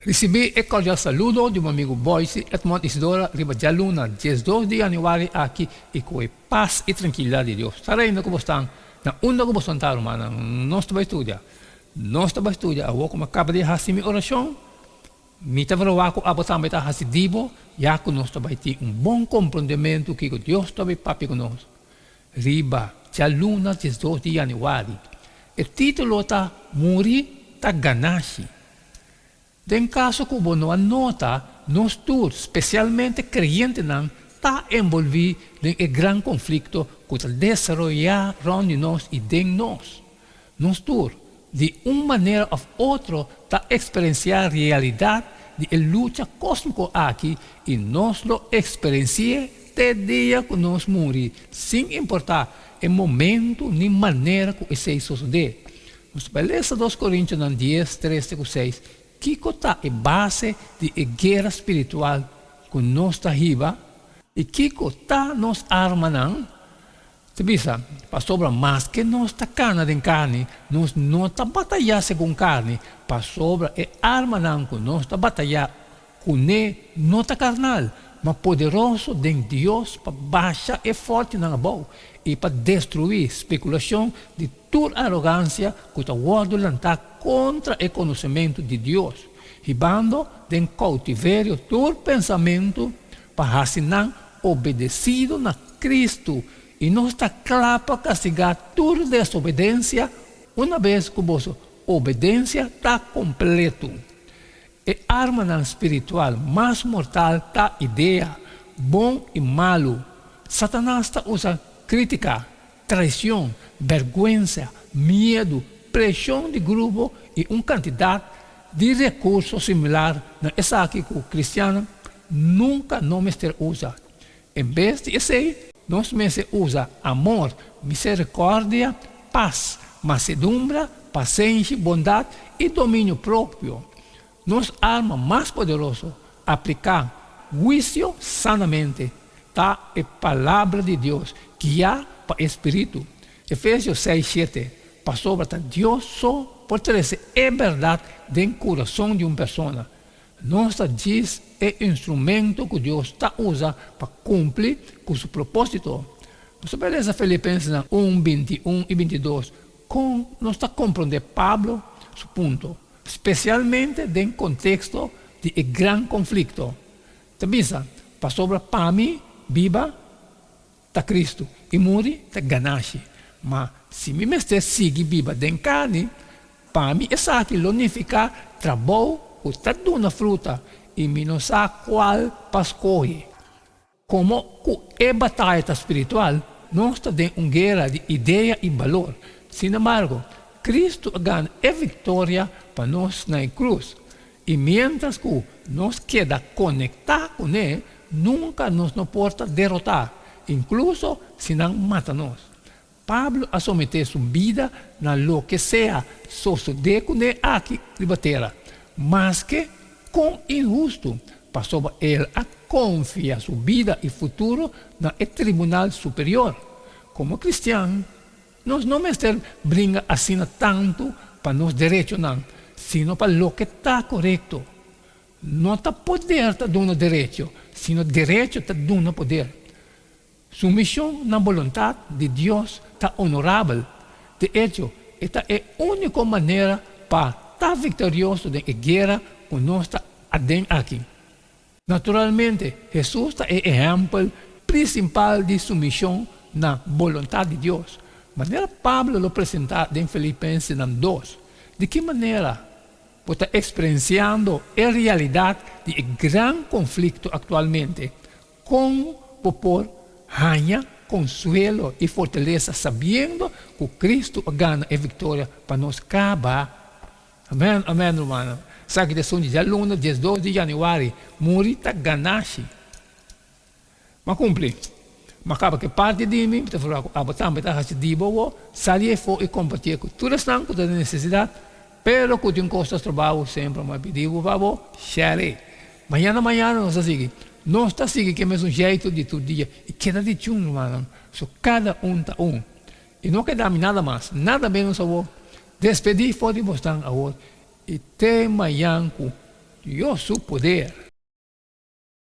Risibí e kordial saludo di bo amigu Boyce Edmond Isidora riba djaluna 12 di yanüari aki i ku e pas i trankilidat di Dios ta reina ku bo stan na unda ku bo stan ta rumannan. Nos ta bai studia. Nos ta bai studia awor ku mi a kaba di hasi mi orashon. Mi ta verwagt ku abo tambe ta hasi di bo ya ku nos ta bai tin un bon komprondementu kiko Dios ta bai papia ku nos riba djaluna 12 di yanüari. E título ta Muri ta Ganashi. Den kaso ku bo no a nota, nos tur, spesialmente kreyentenan, ta enbolbí den e gran konflikto ku ta desaroyá rònt di nos i den nos. Nos tur, di un manera òf otro, ta eksperensiá realidat di e lucha kósmiko aki i nos lo eksperensi'é te dia ku nos muri, sin importá e momentu ni manera ku esei sosodé. Nos ta lesa 2 Korintionan 10, 3 te ku 6, Kiko ta e base di e guera spiritual ku nos ta hiba? I kiko ta nos armanan? Ta bisa, Pasobra maske nos ta kana den karni, nos no ta batayá segun karni, pasobra e armanan ku nos ta batayá kuné no ta karnal, ma poderoso den Dios pa basha e fòrtinan abou i pa destruí spekulashon di tur arogansia ku ta wòrdu lantá kontra e konosementu di Dios, hibando den koutiverio tur pensamentu pa hasi nan obedesido na Kristu, i nos ta kla pa kastigá tur desobedensia unabes ku boso obedensia ta kompletu. E armanan spiritual mas mortal ta idea, bon i malu. Satanas ta usa krítika, traicion, bèrgwensa, miedu, preshon di grupo i un kantidat di rekurso similar na esaki ku kristiannan nunka no mester usa. En bes di esei, nos mester usa amor, miserikòrdia, pas, masedumbra, pasenshi, bondat i dominio propio. Nos arma mas poderoso, apliká huisio sanamente, ta e Palabra di Dios, guiá pa e spiritu. Efesios 6, 7, Pasobra ta Dios so por trese e bèrdat den kurason di un persona. Nos ta djis e instrumento ku Dios ta usa pa kumpli ku su propósito. Nos ta por lesa Filipensenan 1, 21 i 22 kon nos ta komprondé Pablo su punto, spesialmente den konteksto di e gran konflikto. Ta bisa, Pasobra pa mi biba ta Kristu i muri ta ganashi. Ma si mi mester sigui biba den karni, pa mi esaki lo nifiká trabou ku ta duna fruta i mi no sa kual pa skohe. Komo ku e bataya ta spiritual, nos ta den un guera di idea i balor. Sinembargo, Kristu a gana e viktoria pa nos na e krus. I miéntras ku nos keda konektá kuné, nunka nos no por ta derotá, inkluso si nan mata nos. Pablo a someté su bida na loke sea sosodé kuné aki riba tera, maske kon inhustu, pasobra el a konfia su bida i futuro na e tribunal superior. Komo kristian, nos no mester bringa asina tantu pa nos derechonan, sino pa loke ta korekto. No ta poder ta duna derecho, sino derecho ta duna poder. Sumishon na boluntat di Dios ta onorabel. De echo, e ta e úniko manera pa ta viktorioso den e guera ku nos ta aden aki. Naturalmente, Hesus ta e ehèmpel prinsipal di sumishon na boluntat di Dios. Manera Pablo lo presentá den Filipensenan 2, di ki manera bo ta eksperensiando e realidat di e gran konflikto aktualmente? Kon bo por haña konsuelo i fortalesa sabiendo ku Kristu a gana e viktoria pa nos kaba? Amèn, amèn, rumannan. Esaki ta esun di djaluna 12 di yanüari. Muri ta ganashi. M'a kumpli. M'a kaba ku e parti di mi, mi ta ferwagt ku abo tambe ta hasi di bo awor. Sali efo i kompartié ku tur esnan ku ta den nesesidat, pero ku tin kos ta stroba bo, semper m'a pidi bo pa bo share. Mañana mañana nos ta sigui. Nos ta sigui ku e mesun jeitu di tur dia i keda di chun, rumannan. So kada un ta un. I no keda mi nada mas, nada ménos awor. Despedí for di bosnan awor i te mañan ku. Dios su poder.